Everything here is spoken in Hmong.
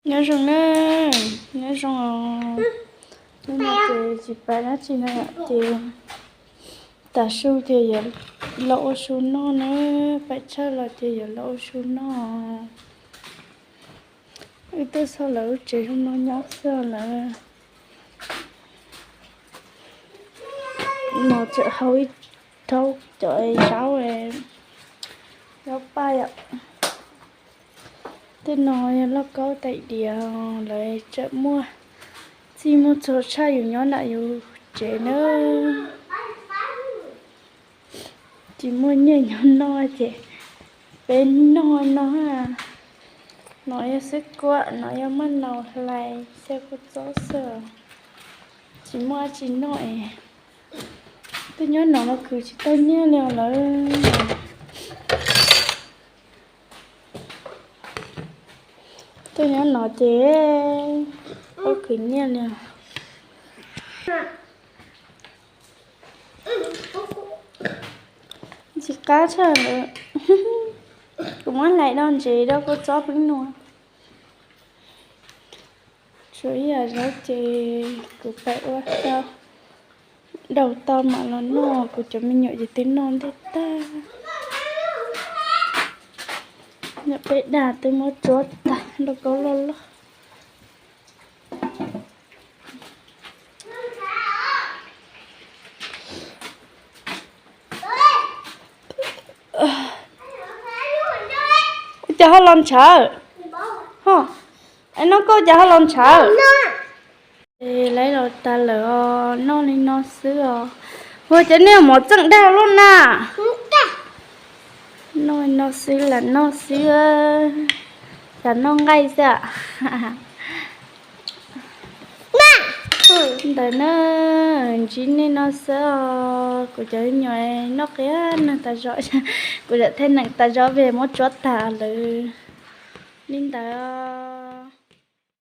Nyob zoo na, nyob zoo os. Hnub no ces tsis pais dab tsi no ces tas su ces yuav los ua su noj na, pais tshawj los ces yuav los ua su noj. Wb tuaj txog lawv lub tsev zoo no nyob xwb lawm. No tseem hau ib rhaub cov zaub, zaub paj yom. Tej no yog lauj kaub tais diav, lawv tseem muaj txij muaj txhua tshaj yus nyob nram yus tsev na. Tsis muaj nyiaj nyob noj ces peb noj no. No yog xwb kuam, no yog maj naus hlais, xyaw kua txob xwb. Tsis muaj dab tsi noj es tuaj nyob no los khwv tsis tau nyiaj li os lawm. Tuaj nyob no ces tsis khwv nyiaj li. Tsis qab tshaj lawm. Kuv muab hlais do ntsev do kua txob peb nua. Tshuav ib yam zaub ces kuv pais ua tau, daus tau mam los noj, kuv cov me nyuam ces twb noj ntej tag. Nyuam peb dag twb muab tsuab tag, lauj kaub loj loj. Ua cas ho los ntshav? Ho, es no koj ua cas ho los ntshav? Lawv los tas lawm os, noj li no xwb os. Ua cas nej mov txeej dag luaj na? Noj li no xwb lam noj xwb, cas noj nqaij xwb. Ntawd na, ntsib nej no xwb os, kuv cov me nyuam noj qias neeg tas zog, kuv zam thaj neem tas zog vim muab tsuab tag lawm. Li ntawd.